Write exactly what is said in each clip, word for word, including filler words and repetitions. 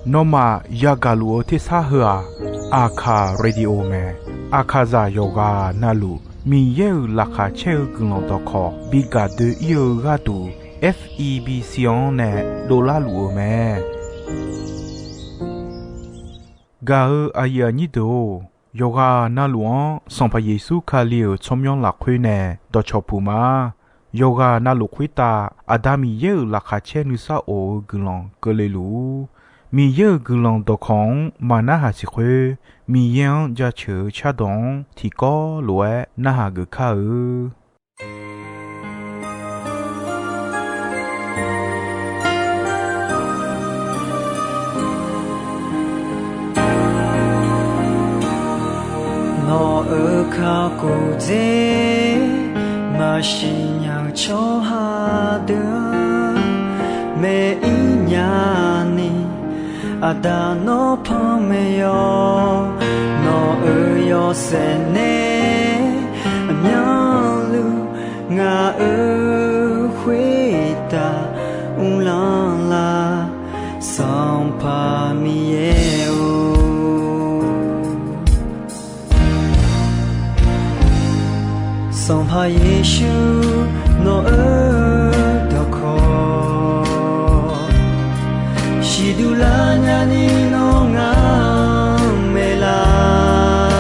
Nawmaf yagaq luf-eu tersar heu-aq, Aqkaq Radio mae. Aqkaqzaq yawqghaq navluf Miqyaer-euq laqkhaq caer-eu guiqlanq dawqkawq bi gaq doe-ir-eu gharduq, F E B C-anr nae dovlar luf-eu mae. Gaq-eu aqyuif aqnyir deuq-or, yawqghaq navluf-anr Sanqpaq Yeqsur Kali-euq tsawrmyanr lafkhoer nae dawqcawq puq ma. Yawqghaq navluf khoertav Aqda Miqyaer-euq laqkhaq caer nuisar of-eu guiqlanq keuvle luf-ur. Miqyaer-euq guiqlanq dawqkawq-anr maqnarhaq siq khoer, Miqyaer-anr jaceuq-eu cardawq-anr tiqkawv lof-aer narhaq geuf kar-eu. Nawq-euq kakhof dzer maqsiq nya-eu tsawrhaq deuq-anr, maeq-ir nya ni, Aqda nawr panmaeq yawq. Nawq-euq yawshaef nae aqmyanluf ngaq-euq khoertav uvlanr lar, Sanqpaq Miqyaer-or. Sanqpaq Yeqsur nawq-euq dawqkawq siqduq lar nyani nawr ngar-anr maeqlar.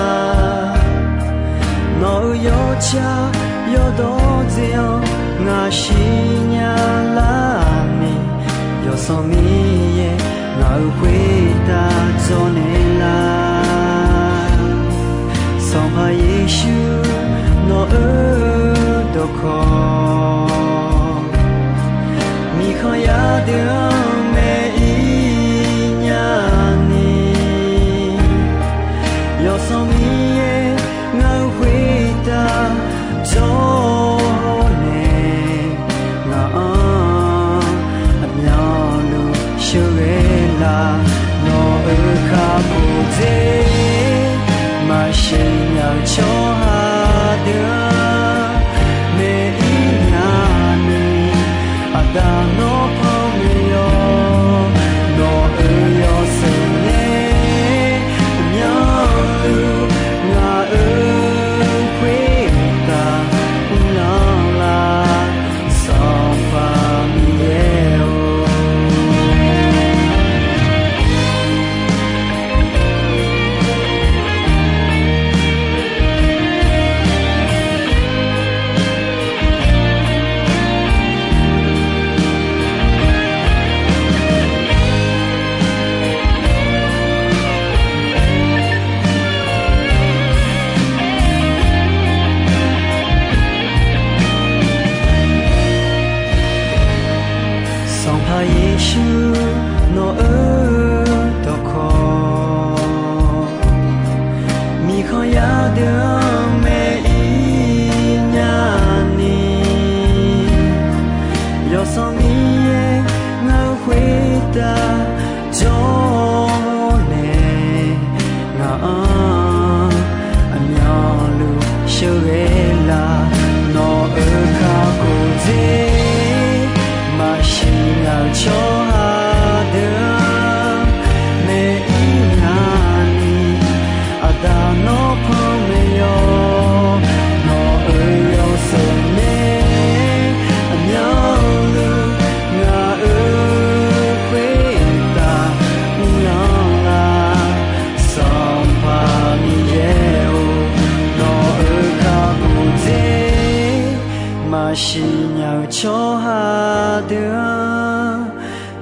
Nawq-euq yawtsaq yawdawr dzae-anr ngaq siqnya lar ni, Yawsanr Miqyaer ngaq-euq khoertav dzawrnaeq lar. Sanqpaq Yeqsur nawq-euq dawqkawq, miqkhanq yar deuq-anr maeq-ir nya ni, Yawsanr Miqyaer ngaq-euq khoertav dzawrnaeq, ngaq-anr aqmyanluf sheuqghae lar. Nawq-euq kakhof dzer maqsiq nya-eu tsawrhaq deuq-anr maeq-ir nya ni, Aqda nawr panmaeq yawq. Nawq-euq yawshaef nae aqmyanluf ngaq-euq khoertav uvlanr lar, Sanqpaq Miqyaer-or. Sanqpaq Yeqsur nawq-euq dawqkawq, miqkhanq yar deuq-anr maeq-ir nya ni, Yawsanr Miqyaer ngaq-euq khoertav dzawrnaeq, ngaq-anr aqmyanluf sheuqghae lar. Nawq-euq kakhof dzer maqsiq nya-eu tsawrhaq deuq-anr maeq-ir nya ni, Aqda nawr panmaeq yawq. Nawq-euq yawshaef nae aqmyanluf ngaq-euq khoertav uvlanr lar, Sanqpaq Miqyaer-or. Nawq-euq kakhof dzer maqsiq nya-eu tsawrhaq deuq-anr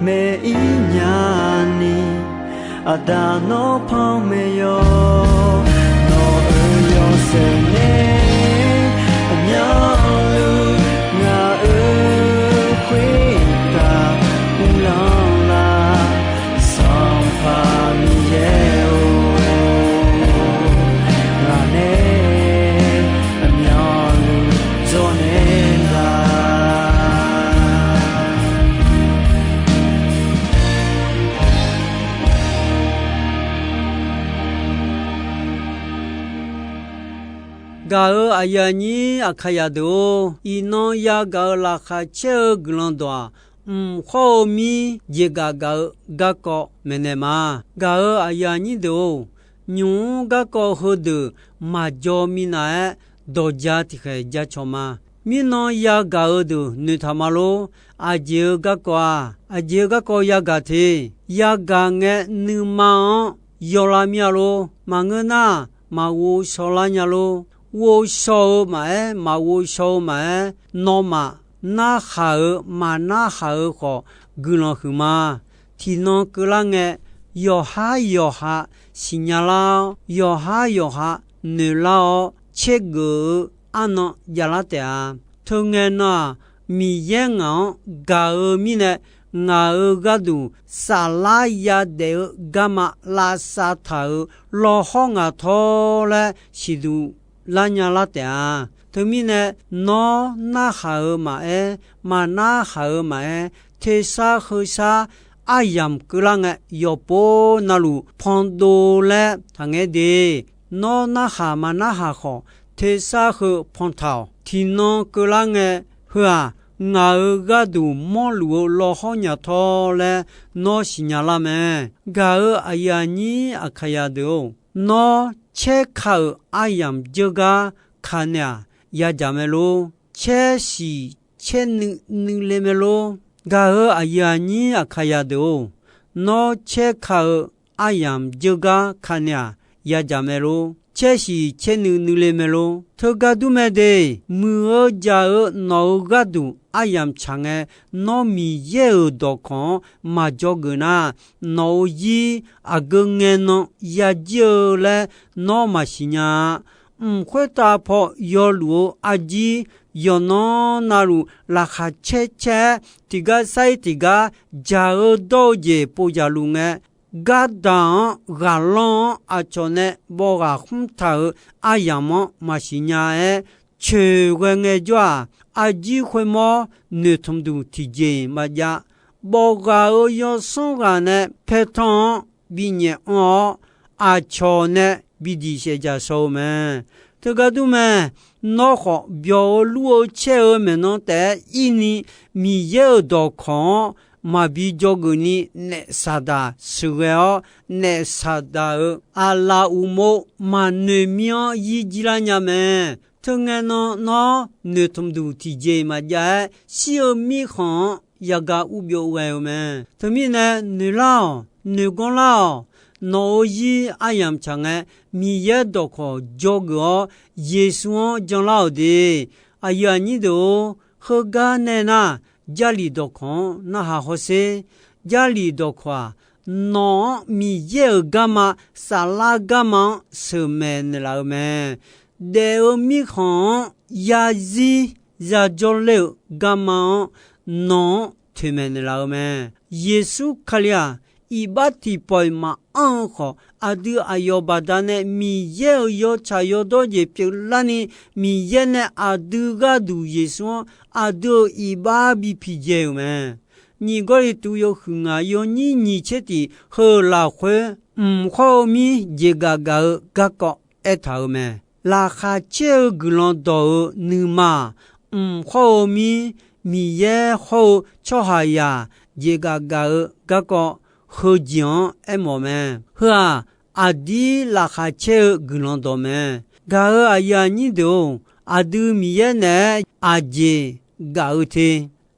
maeq-ir nya ni, Aqda nawr panmaeq yawq. Nawq-euq yawshaef nae aqmyanluf ngaq-euq khoertav uvlanr lar, Sanqpaq Miqyaer-or. Ngaq nae aqmyanluf dzawrnaeq lar. Gaq-euq aqyuif aqnyir Aqkaqzaq deuq-or, iqnan yagaq-euq laqkhaq caer-eu guiqlanq dawq-aq, mq khawr-eu mir jeqgaf gaq-eu garkawv maeqnaeq ma. Gaq-euq aqyuif aqnyir deuq-or, nymq-mr garkawv heudeuq maqjaw minav-aer dawq ja tiqkhaeq jacawq ma. Mirnan yagaq-eu deuq noeqtaq ma lor. Aqjeq-eu garkawv-aq, aqjeq-eu garkawv yagaq te. Yagaq ngae nuima-anr yawlar mir-a lor. Maqngeur nar, maqghov shaw lar nya lor. Ghovshaw-eu maqaer, maqghov shaw-eu maqaer, nawmaf narhaq-euq maqnarhaq-eu khawf guiqlanq huiqma. Tiqnan keuvlar ngae, yawqhar yawqha siqnya lar-awr, yawqhar yawqha noeqlar-awr, caergeuf-eu arnan javlar taef-a. Teungae nan-aq, Miqyaer ngaq-anr gaq-eu mirnae, ngaq-euq gharduq saflar yadaef-eu garma lavsav taq-euq lawqhawr ngaq tawr laer siqduq lar nya lar taef-a. Teumirnae, nawr narhaq-euq maqaer, maqnarhaq-euq maqaer, tersar heusar aryamq keuvlar ngae, yawqpov navluf pandov laer taqngaer de. Nawr narhaq maqnarhaq khawf, tersar heu pantaq-awq. Tiqnan keuvlar ngae, heu-aq, ngaq-euq gharduq mawrluf-eu lawqhawr nyatawr laer nawr siqnya lar mae. Gaq-euq aqyuif aqnyir Aqkaqyaq deuq-or, nawr caer ka-euq aryamq dzeur gar ka nae-aq, yadzaq mae lor. Caer siq caer nuiv nuiv le mae lor. Gaq-euq aqyuif aqnyir Aqkaqyaq deuq-or, nawr caer ka-eu aryamq dzeur gar ka nae-aq, yadzaq mae lor. Caer siq caer nuiv nuiv le mae lor. Teugar dur mae de. Muiq-eu jaq-eu nawq-euq gharduq aryamq tsaq ngae, nawr Miqyaer-euq dawqkawq-anr maqdzawgeuf nar, nawq-euq zir aqgeu ngae nan yajir-eu laer nawr maqsiq nya-a. Mq khoertav paw yawluf-eu arjir yawqnan navluf laqkhaq caer caer-aer tiqgar sar-ir tiqgar jaq-eu dawr-eu jeq povjaq luf ngae, gardaq-anr ghaqlanr-anr aqcawq nae bawv ghaq khmr taq-euq aryamq-anr maqsiq nya-aer, coeq ghae ngaejawr-aq, arjir khoermawr noeqtmq duq tiqjeq-iq maqjav. Bawv ghaq-euq yawsanr ghaq nae paertanr-anr binyaef anr-awr, aqcawq nae bidiq saef dzaq shaw-eu mae. Teugar dur mae. Nawr khawf, byawq-eu lur-eu caer-eu maeqnan taef-aer ir ni, Miqyaer-euq dawqkawq-anr maqbi dzawgeuf ni, naef saqdaq sheuqghae-awr, naef saqdaq-euq aqlaf uqmov maqnoeq mir-anr yir jir lar nya mae. Teungae nan nawr noeqtmq duq tiqjeq-iq maqjav-aer, shir-eu mirkhanq-anr yagaq urbyov ghae-eu mae. Teumirnae noeqlar-awq, noeqganr lar-awq. Nawq-euq zir aryamq tsaq ngae, Miqyaer dawqkawq dzawgeuf-awr, Yeqsur-anr janlar-awq de. Aqyuif aqnyir deuq-or, heugar nae nar, Jarlif dawqkawq-anr narhaq hawsher. Jarlif dawqkawq-aq, nawq-anr Miqyaer-euq garma, saflar garma-anr sheuqmaeq naeqlaf-eu mae. Daef-eu mirkhanq-anr yazir yajawr ler-euq garma-anr nawq-anr toeqmaeq naeqlaf-eu mae. Yeqsur Kali-aq, iqbax tiqpawf-iq maqanr-eu khawf, aqdui aqyawf baqdanae Miqyaer-euq yawtsaq yawdawr jeq pyeuflarni, Miqyaer nae aqdui gharduq Yeqsur-anr aqdui-euq iqbax bi piqdzae-euq mae. Nyiq Gawrliqtu yawhuiq ngaq yawnyir nyiq tser tiq heu-euq lafkhoer, mq khawr-eu mir jeqgaf gaf-eu garkawv aertaq-euq mae. Laqkhaq caer-eu guiqlanq dawq-euq nuima-aq, mq khawr-eu mir, Miqyaer hawr-eu tsawrhaqzaq jeqgaf gaf-eu garkawv heujeq-anr aermawf mae. Heu-aq, aqdir laqkhaq caer-eu guiqlanq dawq mae. Gaq-euq aqyuif aqnyir deuq-or, aqdui Miqyaer naeq-aer aqjeq gaf-eu te.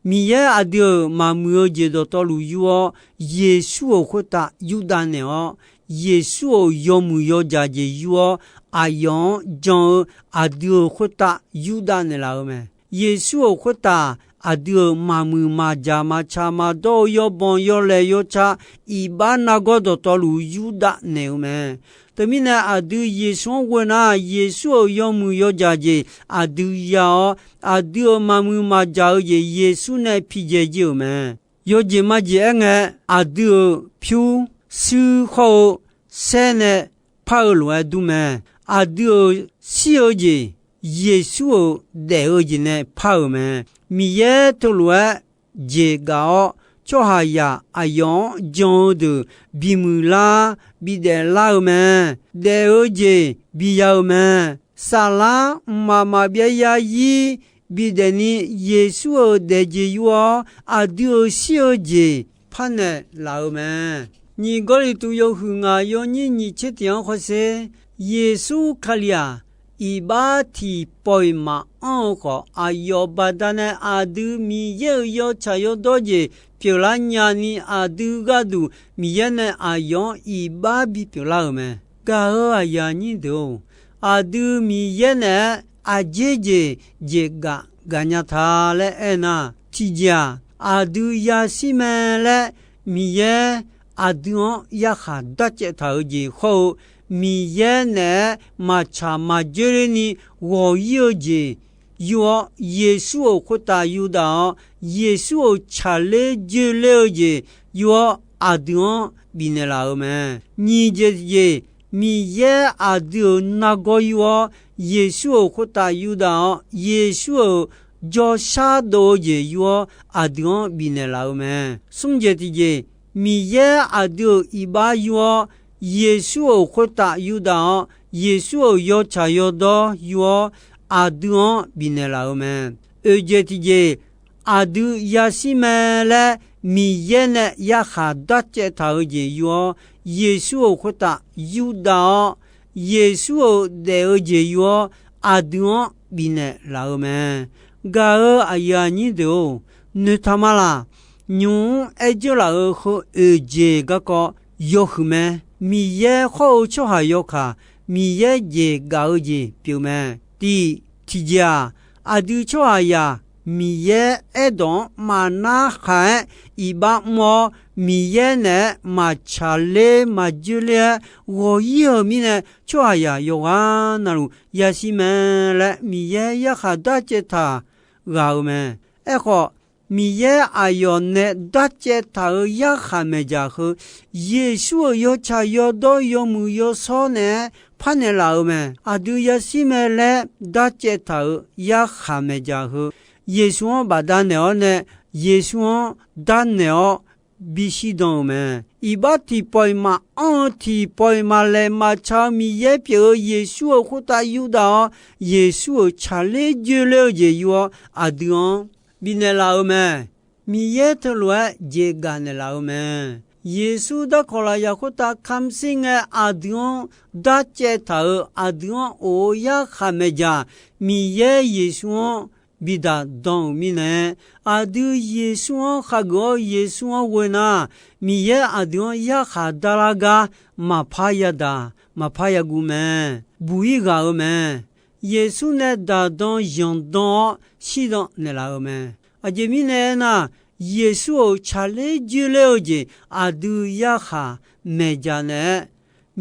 Miqyaer aqdui-euq maqmuiq-eu jeq dawqtawvluf yur-awr, Yeqsur-euq khoertav yurdav naeq-awr, Yeqsur-euq yawmuiq yawdzaq jeq yur-awr, aqyawf-anr jan-eu aqdui-euq khoertav yurdav naeqlaf-eu mae. Yeqsur-euq khoertav aqdui-euq maqmuiq maqjaq maqtsaq maqdawr-eu yawbanq yawlaeq yawtsaq iqbax nargawr dawqtawvluf yurdav naeq-eu mae. Teumirnae aqdui Yeqsur-anr ghoe nar, Yeqsur-euq yawmuiq yawdzaq jeq aqdui ya-awr, aqdui-euq maqmuiq maqjaq-eu jeq Yeqsur nae piqdzae jir-euq mae. Yawjeq majeq aerngae, aqdui-euq pyur, shuir khawr-eu saer nae par-eu lof-aer dur mae. Aqdui-euq shir-eu jeq Yeqsur-euq daef-eu jeq nae par-euq mae. Miqyaer teulof-aer jeq gaf-awr, tsawrhaqzaq aqyawf-anr jan-eu deuq bimuiq lar, bidaef lar-eu mae. Daef-eu jeq biya-eu mae. Saflar mqmaq maqbyav yarzir bidaef ni Yeqsur-euq daefjeq yur-awr, aqdui-euq shir-eu jeq parnaeq laf-eu mae. Nyiq Gawrliqtu yawhuiq ngaq yawnyir nyiq tser tiq-anr hawsher, Yeqsur Kali-aq, iqbax tiqpawf-iq maqanr-eu khawf, aqyawf baqdanae aqdui Miqyaer-euq yawtsaq yawdawr jeq pyeuflar nyani, aqdui gharduq Miqyaer nae aqyawf-anr iqbax bipyeuf lar-euq mae. Gaq-eu aqyuif aqnyir deuq-or, aqdui Miqyaer naeq-aer aqjeq jeq jeqgaf gaqnya ta laer aernar, tiqjeq-aq, aqdui yashir mae laer Miqyaer aqdui-anr yarkhaq darcaev taq-eu jeq hawr-eu, Miqyaer naeq-aer maqtsaq maqjoer lerni ghawq-ir-eu jeq yur-awr, Yeqsur-euq khoertav yurdav-awr, Yeqsur-euq tsaqler joerler-eu jeq yur-awr, aqdui-anr bifnaeq laf-eu mae. Nyiq jeq tiqjeq, Miqyaer aqdui-euq nargawr yur-awr, Yeqsur-euq khoertav yurdav-awr, Yeqsur-euq jawrshar dov-eu jeq yur-awr, aqdui-anr bifnaeq laf-eu mae. Smr jeq tiqjeq, Miqyaer aqdui-euq iqbax yur-awr, Yeqsur-euq khoertav yurdav-awr, Yeqsur-euq yawtsaq yawdawr yur-awr, aqdui-anr bifnaeq laf-eu mae. Oeq jeq tiqjeq, aqdui yashir mae laer Miqyaer nae yarkhaq darcaev taq-eu jeq yur-awr, Yeqsur-euq khoertav yurdav-awr, Yeqsur-euq daef-eu jeq yur-awr, aqdui-anr bifnaeq laf-eu mae. Gaq-eu aqyuif aqnyir deuq-or, noeqtaq ma laq. Nymq-mr aer dzeur laf-eu heu oeq jeq garkawv yawhuiq mae. Miqyaer hawr-eu tsawrhaq yawkaq, Miqyaer jeq gaf-eu jeq pyeuf mae. Tiq, tiqjeq-aq, aqdui tsawrhaqzaq Miqyaer aerdawq-anr maqnar khaq-aer iqbax mr-awr, Miqyaer naeq-aer maqtsaq ler maqjoer ler-aer ghawq-ir-euq mirnae, tsawrhaqzaq yawqghaq navluf yashir mae laer Miqyaer yarkhaq darcaev taq ghaq-eu mae. Aerkhawf, Miqyaer aqyawf nae darcaev taq-euq yarkhaq maeqdzaq heu, Yeqsur-euq yawtsaq yawdawr yawmuiq yawshawr naeq-aer parnaeq laf-eu mae. Aqdui yashir mae laer darcaev taq-euq yarkhaq maeqdzaq heu, Yeqsur-anr bafdav naeq-awr nae, Yeqsur-anr darnaeq-awr bishir dan-euq mae. Iqbax tiqpawf-iq maqanr-eu tiqpawf-iq maqlaeq maqtsaq-eu Miqyaer pyeuf-eu Yeqsur-euq khoertav yurdav-awr, Yeqsur-euq tsaqler joerler-eu jeq yur-awr, aqdui-anr bifnaeq laf-eu mae. Miqyaer teulof-aer jeqgaf naeqlaf-eu mae. Yeqsur darkawq lafyaq khoertav kamq shir ngae, aqdui-anr darcaev taq-euq, aqdui-anr of-eu yarkhaq maeqdzaq, Miqyaer Yeqsur-anr bidaq dan-euq mirnae, aqdui Yeqsur-anr khageuf-awr Yeqsur-anr ghoe nar, Miqyaer aqdui-anr yarkhaq darlar gar maqpar yadaq maqpar yaguv mae. Buq-ir ghaq-eu mae. Yeqsur nae daqdan yanqdan-awr shirdan naeqlaf-eu mae. Aqjeq mirnae aernar, Yeqsur-euq tsaqler joerler-eu jeq aqdui yarkhaq maeqdzaq naeq-aer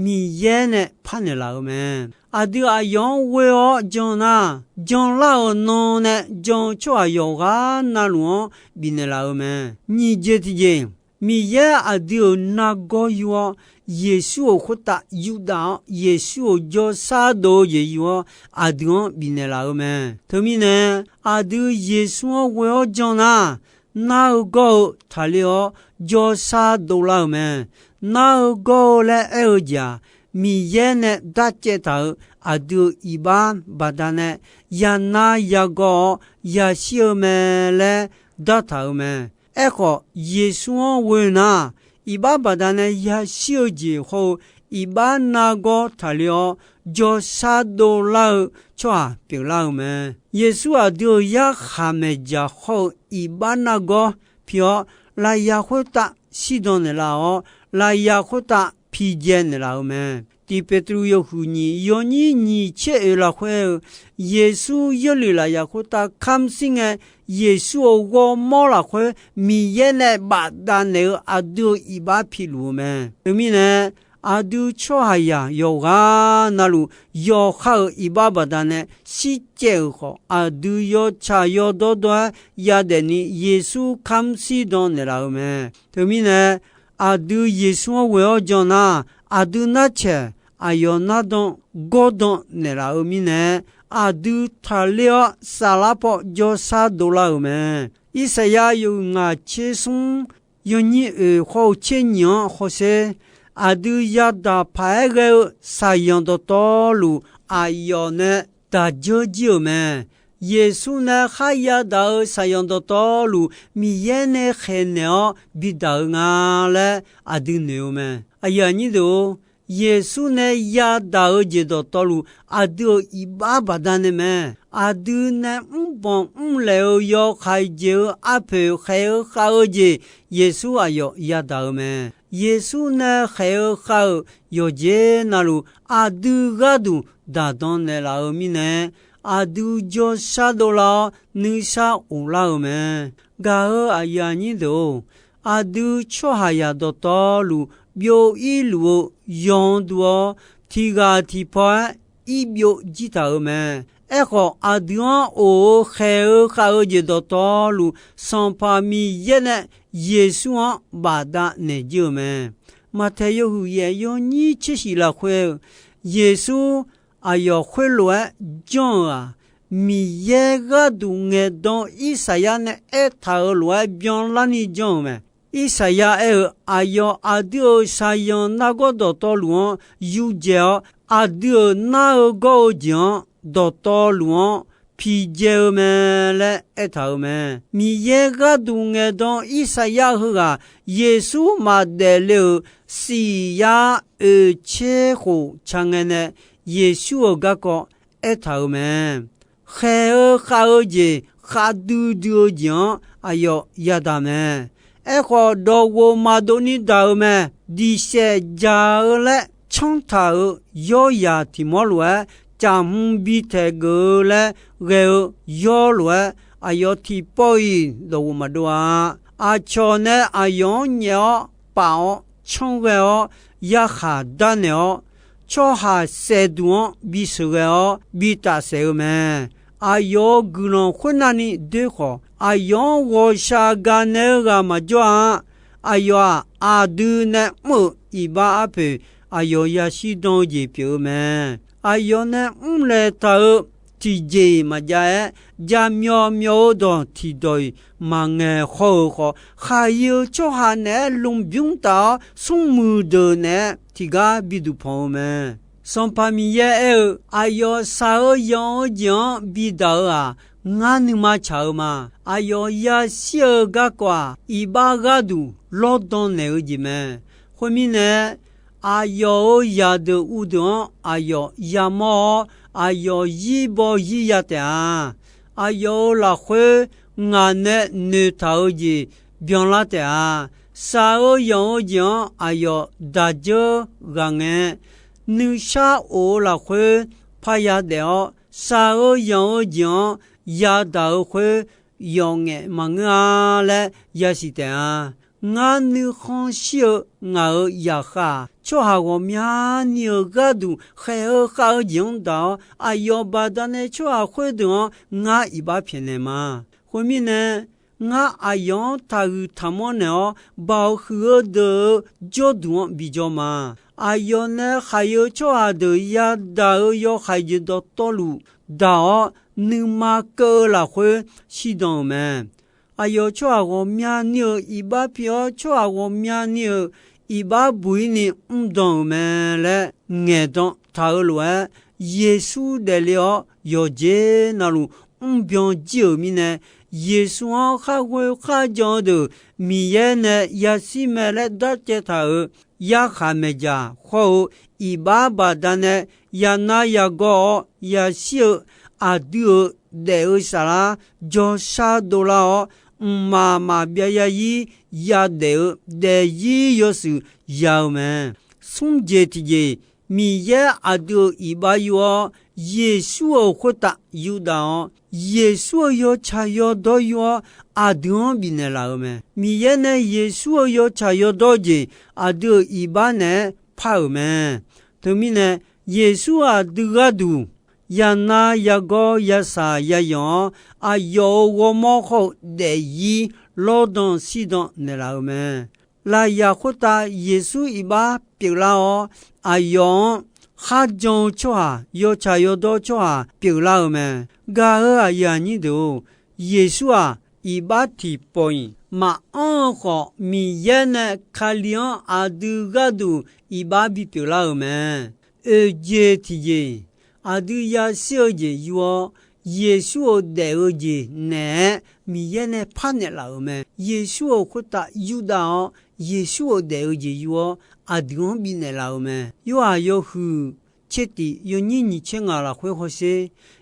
Miqyaer nae parnaeq laf-eu mae. Aqdui aqyawf-anr ghoe-awr jan nar, janlar-euq nan nae jan-eu tsawrhaq yawqghaq navluf-anr bifnaeq laf-eu mae. Nyiq jeq tiqjeq, Miqyaer aqdui-euq nargawr yur-awr, Yeqsur-euq khoertav yurdav-awr, Yeqsur-euq jawrshar dov-eu jeq yur-awr, aqdui-anr bifnaeq laf-eu mae. Teumirnae, aqdui Yeqsur-anr ghoe-awr jan nar, nar-eu gawr-eu taqler-awr jawrshar dovlar-euq mae. Nar-eu gawr-eu laer aer-eu jeq-aq, Miqyaer nae darcaev taq-euq aqdui-euq iqbax baqdanae yanar yagawr-awr yashir-eu mae laer dartaq-euq mae. Aerkhawf, Yeqsur-anr ghoe nar, iqbax baqdanae yashir-eu jeq hawr-eu iqbax nargawr taqler-awr jawrshar dovlar-eu tsawrhaq pyeuflar-euq mae. Yeqsur aqdui-euq yarkhaq maeqdzaq hawr-eu iqbax nargawr pi-awr, lafyaq khoertav shirdan naeqlaf-awr, lafyaq khoertav pijae naeqlaf-eu mae. Tiq Peqtruv yawhuiq nyiq yawnyir nyiq tser oeq lafkhoer-eu, Yeqsur yeurluf lafyaq khoertav kamq shir ngae, Yeqsur-euq ghawrmawr lafkhoer Miqyaer nae bafdav naeq-eu aqdui-euq iqbax piluf-eu mae. Teumirnae, aqdui tsawrhaqzaq yawqghaq navluf yawqha-euq iqbax baqdanae shircaev-euq khawf, aqdui yawtsaq yawdawr dawr-aer yadaef ni Yeqsur kamq shirdan naeqlaf-eu mae. Teumirnae, aqdui Yeqsur-anr ghoe-awr jan nar, aqdui narcaeq aqyawf nardan gawrdan naeqlaf-eu mirnae, aqdui taqler-awr saflar paw jawrshar dovlar-euq mae. Irsaqyar yawhuiq ngaq tser smr yawnyir oeq hawr-eu tser nyiq-anr hawsher, aqdui yadaq paq-aer ghae-eu saqyanq dawqtawvluf aqyawf nae daq dzeur jir-euq mae. Yeqsur nae kharya daq-eu shaqyanq dawqtawvluf Miqyaer nae khaeqnaeq-awr bidaq-eu nga laer aqdui noeq-eu mae. Aqyuif aqnyir deuq-or, Yeqsur nae yadaq-eu jeq dawqtawvluf aqdui-euq iqbax baqdanae mae. Aqdui nae mrbanq mrlaeq-eu yawkaq jeq-eu arpoeq khaeq-eu khav-eu jeq Yeqsur aqyawf yadaq-eu mae. Yeqsur nae khaeq-eu khav-euq yawqjeq navluf aqdui gharduq daqdan naeqlaf-eu mirnae, aqdui jawrshar dovlar-awr nuisar of lar-eu mae. Gaq-eu aqyuif aqnyir deuq-or, aqdui tsawrhaqzaq dawqtawvluf byov-ir luf-eu yawduq-awr, tiq ghaq tiqpaw-aer irbyov jir taq-euq mae. Aerkhawf, aqdui-anr of-eu khaeq-eu khav-eu jeq dawqtawvluf, Sanqpaq Miqyaer nae Yeqsur-anr bafdav naeq jir-eu mae. Maqtaeq yawhuiq yaef yawnyir tser shif lafkhoer-eu, Yeqsur aqyawf khoerlof-aer janr-euq-aq, Miqyaer gharduq ngaeqdan Irsaqyar nae aertaq-euq lof-aer byanlarni janr-euq mae. Irsaqyar aer-eu, aqyawf aqdui-euq shaqyanq nargawr dawqtawvluf-anr yurdzae-awr, aqdui-euq nar-eu gawr-eu jeq-anr dawqtawvluf-anr piqdzae-eu mae laer aertaq-euq mae. Miqyaer gharduq ngaeqdan Irsaqyar heughaq Yeqsur maqdaef le-euq siq yar oeq tser khof ca ngae nae Yeqsur-euq garkawv aertaq-euq mae. Khaeq-eu khav-eu jeq khavdui dui-eu jeq-anr aqyawf yadaq mae. Aerkhawf, dawqghof maqdov ni daq-euq mae. Diqsaef dzaq-eu laer canrtaq-euq yawryaq tiq mawr lof-aer, caqhm bitaeq geuf-eu laer ghae-eu yawr lof-aer, aqyawf tiqpawf-iq dawqghof maqdov-a. Aqcawq nae aqyawf-anr nyaef-awr paf-awr canr ghae-awr, yarkhaq darnaeq-awr, tsawrhaq saefduq-anr bisheuq ghae-awr bitaf saef-eu mae. Aqyawf-euq guiqlanq khoernav ni doer khawf, aqyawf-anr ghawqshaq gaqnaeq-eu ghaq maqjawr-a. Aqyawf-aq, aqdui nae mr-euq iqbax arpoeq aqyawf yashir dan-eu jeq pyeuf-eu mae. Aqyawf nae mrlaeq taq-eu tiqjeq-iq maqjav-aer, jaqmyawf myawf-eu dawq tiqdawq-iq maqngaeq haw-euq khawf, khaqyi-eu tsawrhaq naeq-aer lmqbymr taf-awr, smrmuiq deuq naeq-aer tiqgar biduq panq-eu mae. Sanqpaq Miqyaer aer-eu, aqyawf shaq-eu yanq-eu jeq-anr bidaq-eu-aq, ngar nuima tsaq-eu ma. Aqyawf yashir-eu garkawv-aq, iqbax gharduq lawrdan naeq-eu jeq mae. Khoermirnae, aqyawf-euq zaqdeuq uvdeuq-anr aqyawf yamawr-awr, aqyawf zir baw zir ya taef-a. Aqyawf-euq lafkhoer ngaq nae noeqtaq-eu jeq byanlar taef-a. Shaq-eu yanq-eu jeq-anr aqyawf daq dzeur ghaq ngae, nuishar of-eu lafkhoer parya daef-awr, shaq-eu yanq-eu jeq-anr yadaq-eu khoer yawf ngaef maqngeur-a laer yasiq taef-a. Ngar nuikhanr shir-eu ngaq-euq zaqkhav-aq, tsawrhaq ghawqmyani-euq gharduq khaeq-eu khav-eu jeq-anr daq-awr, aqyawf baqdanae tsawrhaq khoerdeuq-anr ngar iqbax pyaeqnaeq ma. Khoermirnae, ngar aqyawf-anr taqhuiq taqmanr naeq-awr, baoq huiq-eu deuq-euq jawrduq-anr bijawr ma. Aqyawf nae khaqyi-eu tsawrhaq deuq yadaq-euq yawhaiq jeq dawqtawvluf daq-awr, nuima keuv-eu lafkhoer shirdan-euq mae. Aqyawf tsawrhaq ghawqmyani-euq iqbax pi-awr, tsawrhaq ghawqmyani-euq iqbax buq-ir ni mrdan-euq mae laer ngaeqdan taq-eu lof-aer, Yeqsur daefle-awr yawqjeq navluf mrbyan jir-euq mirnae, Yeqsur-anr khar ghoe kharjan-eu deuq Miqyaer nae yashir mae laer darcaev taq-euq yarkhaq maeqdzaq hawr-eu iqbax baqdanae yanar yagawr-awr yashir-eu aqdui-euq daef-eu saflar jawrshar dovlar-awr, mqmaq maqbyav yazir yadaef-eu daefzir yawshuif ya-eu mae. Smr jeq tiqjeq, Miqyaer aqdui-euq iqbax yur-awr, Yeqsur-euq khoertav yurdaf-awr, Yeqsur-euq yawtsaq yawdawr yur-awr, aqdui-anr bifnaeq laf-euq mae. Miqyaer nae Yeqsur-euq yawtsaq yawdawr jeq aqdui-euq iqbax naeq-aer par-euq mae. Teumirnae, Yeqsur aqdui gharduq yanar yagawr yasaq yayanq-awr, aqyawf-euq ghawrmawr hawr-eu daefzir lawrdan shirdan naeqlaf-euq mae. Lafyaq khoertav Yeqsur iqbax pyeuflar-awr, aqyawf-anr kharjan-eu tsawrhaq, yawtsaq yawdawr tsawrhaq pyeuflar-euq mae. Gaq-eu aqyuif aqnyir deuq-or, Yeqsur-aq, iqbax tiqpawf-iq maqanr-eu khawf, Miqyaer nae Kali-anr aqdui gharduq iqbax bipyeuf lar-euq mae. Oeqjeq tiqjeq, aqdui yashir-eu jeq yur-awr, Yeqsur-euq daef-eu jeq naeq-aer Miqyaer nae parnaeq laf-euq mae. Yeqsur-euq khoertav yurdav-awr, Yeqsur-euq daef-eu jeq yur-awr, aqdui-anr bifnaeq laf-euq mae. Yorhaq yawhuiq tser tif yawnyir nyiq tser ngaq lafkhoer hawsher.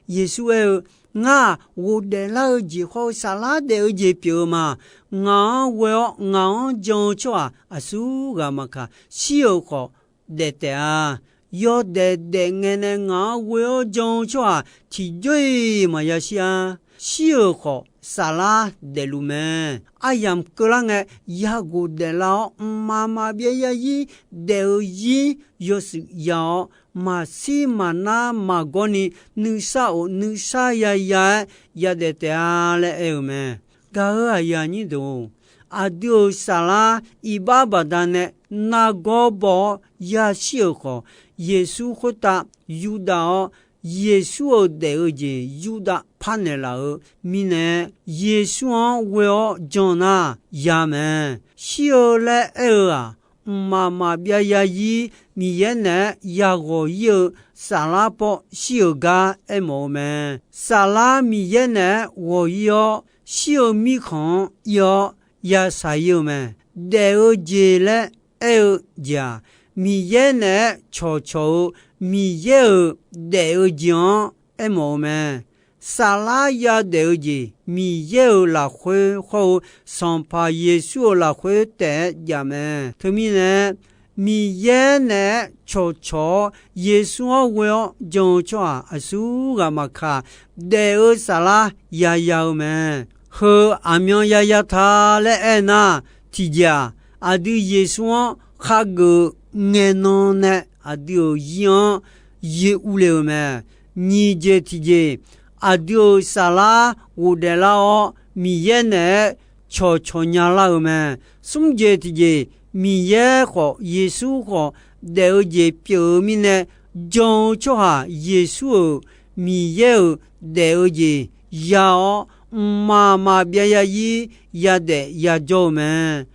Yeqsur aer-eu, Ngar-aq, ghofdaef lar-eu jeq hawr-eu saflar daef-eu jeq pyeuf-eu ma. Ngaq-anr ghoe-awr ngaq-anr jan-eu tsawrhaq aqsur ghaq maqkaq, shir-euq khawf daef taef-a. Yawdaef daef ngae nae ngaq-anr ghoe-awr jan-eu tsawrhaq tiqjawr-iq maqya shir-a. Shir-euq khawf saflar daefluf mae. Aryamq keuvlar ngae, ya ghofdaef lar-awr, mqmaq maqbyav yarzir daef-eu zir yawshuif ya-awr, maqshir maqnar maqgawr ni nuisar of nuisar yaya-aer yadaef taef-a laer aer-eu mae. Gaq-euq aqyuif aqnyir deuq-or, aqdui-euq saflar iqbax baqdanae nargawr baw-awr yashir-euq khawf, Yeqsur khoertav yurdav-awr, Yeqsur-euq daef-eu jeq yurdav parnaeq laf-eu mirnae, Yeqsur-anr ghoe-awr jan nar ya mae. Shir-eu laer aer-eu-aq, mqmaq maqbyav yarzir Miqyaer naeq-aer yaghawq ir-eu saflar paw shir-euq gar aermawf-eu mae. Saflar Miqyaer naeq-aer ghawq ir-awr, shir-eu mirkhanq-anr ir-awr ya shaq ir-eu mae. Daef-eu jeq laer aer-eu jeq-aq, Miqyaer naeq-aer cawqcawq-eu Miqyaer-euq daef-eu jeq-anr aermawf-eu mae. Saflar yadaef-eu jeq Miqyaer-euq lafkhoer hawr-eu Sanqpaq Yeqsur-euq lafkhoer taef-aer jav mae. Teumirnae, Miqyaer naeq-aer cawqcawq-awr Yeqsur-anr ghoe-awr jan-eu tsawrhaq aqsur ghaq maqkaq, daef-eu saflar yaya-eu mae. Heu aqmyan yaya ta laer aernar, tiqjeq-aq, aqdui Yeqsur-anr khageuf ngaenan nae aqdui-euq zir-anr yeuv urle-eu mae. Nyiq jeq tiqjeq, aqdui-euq saflar ghofdaef lar-awr, Miqyaer naeq-aer cawqcawq nya lar-eu mae. Smr jeq tiqjeq, Miqyaer khawf Yeqsur khawf daef-eu jeq pyeuf-eu mirnae, jan-eu tsawrhaq Yeqsur-euq Miqyaer-euq daef-eu jeq ya-awr, mqmaq maqbyav yarzir yadaef yajawr-eu mae.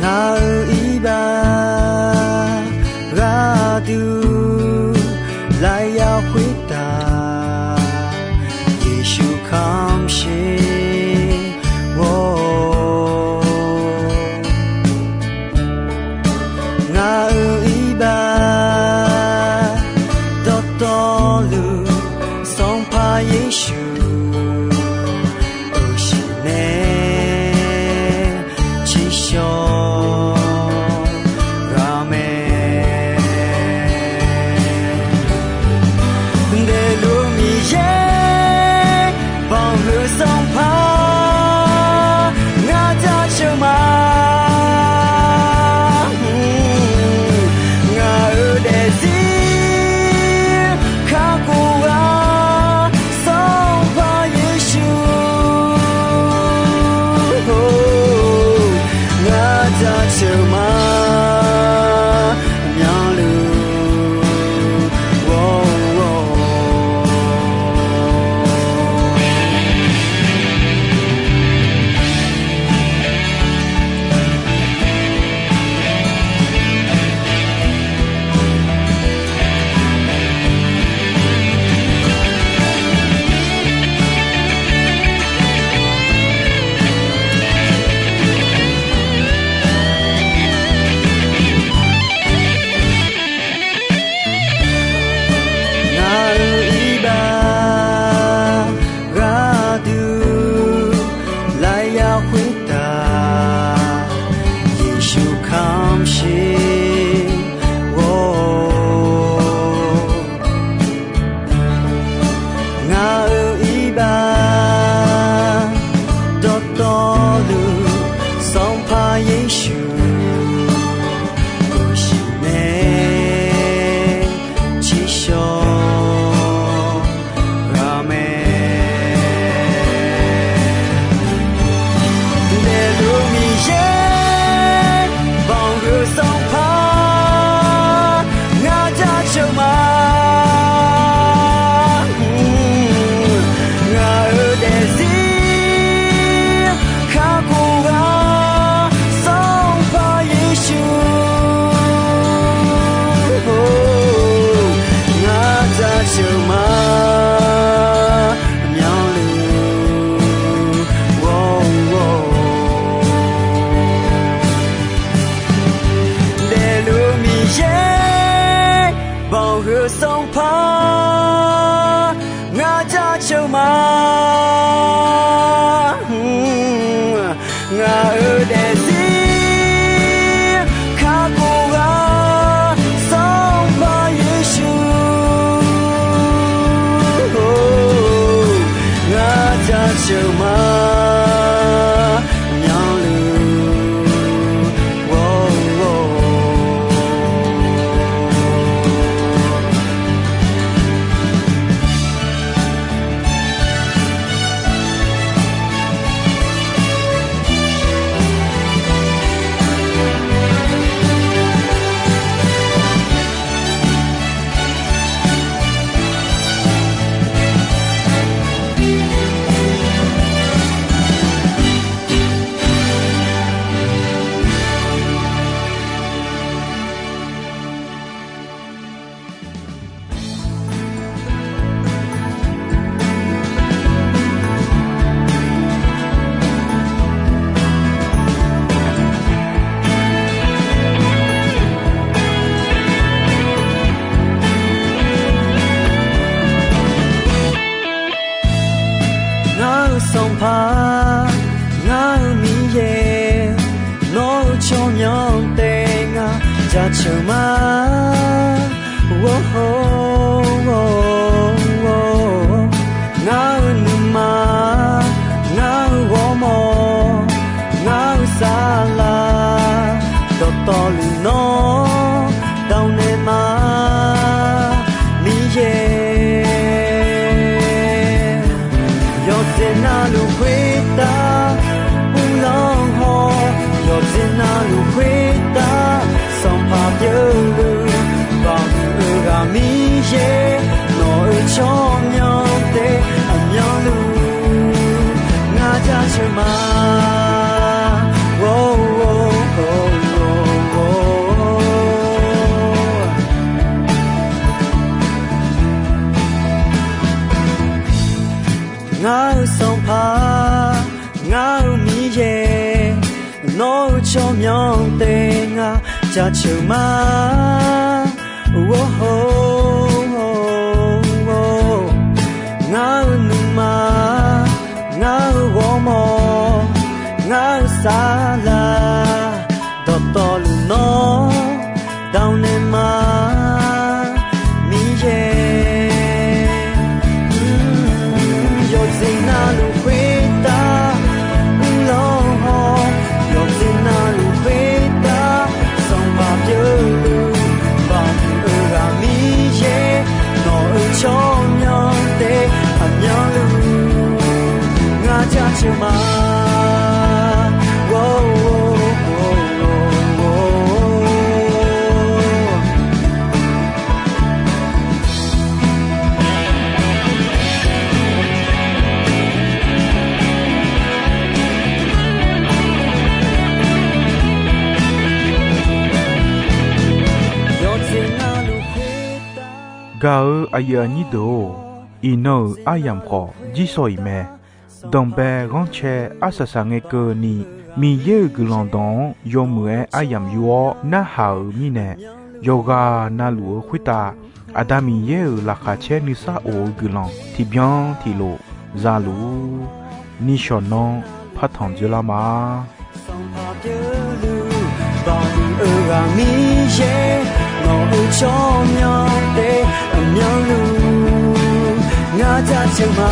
Ngaq-euq iqbax gharduq lafyaq khoertav, Yeqsur kamq sher ghawr-awq. Ngaq-euq iqbax dawqtawvluf, Sanqpaq Yeqsur-euq shiq nae tsiqshawq ghaq mae. Daefluf Miqyaer, banqluf Sanqpaq, ngar jaceuq ma. Ngaq-euq daefzir kakhof ghaq, Sanqpaq Sanqpaq, ngar-euq Miqyaer, nawr-eu tsawrmyanr taef ngaq jaceuq ma. Ngar-euq nuima, ngar-euq ghawrmawr, ngar-euq saflar, dawqtawvluf nawr dav naeq ma, Miqyaer. Yawqjeq navluf khoertav uvlanr haw, yawqjeq navluf khoertav sanqpaq pyeuvluf, baqhuiq-eu ghaq Miqyaer, nawq-euq tsawrmyanr taef aqmyanluf ngar jaceuq ma. Ngar-euq Sanqpaq, ngar-euq Miqyaer, nawr-eu tsawrmyanr taef ngaq jaceuq ma. Ngar-euq nuima, ngar-euq ghawrmawr, ngar-euq saflar, dawqtawvluf nawr dav naeq ma, Miqyaer. Yawqjeq navluf khoertav uvlanr haw, yawqjeq navluf khoertav sanqpaq pyeuvluf, baqhuiq-eu ghaq Miqyaer, nawq-euq tsawrmyanr taef aqmyanluf ngar jaceuq ma. Gaq-eu aqyuif aqnyir deuq-or, iqnan-euq aryamq khawf jirsawq iq mae. Danqbae ghanrcae arsaq saq ngae keuvni, Miqyaer-euq guiqlanq dawq-anr yawmuiq-aer aryamq yor-awr narhaq-euq mirnae, yawqghaq navluf-eu khoertav Aqda Miqyaer-euq laqkhaq caer nuisar of-eu guiqlanq tiqbyan tiqlof za luf-ur. Nishawq nanr partanq dzeurlar ma. Sanqpaq pyeufluf baqhuiq-eu ghaq Miqyaer, nawq-euq tsawrmyanr taef aqmyanluf ngar jaceuq ma.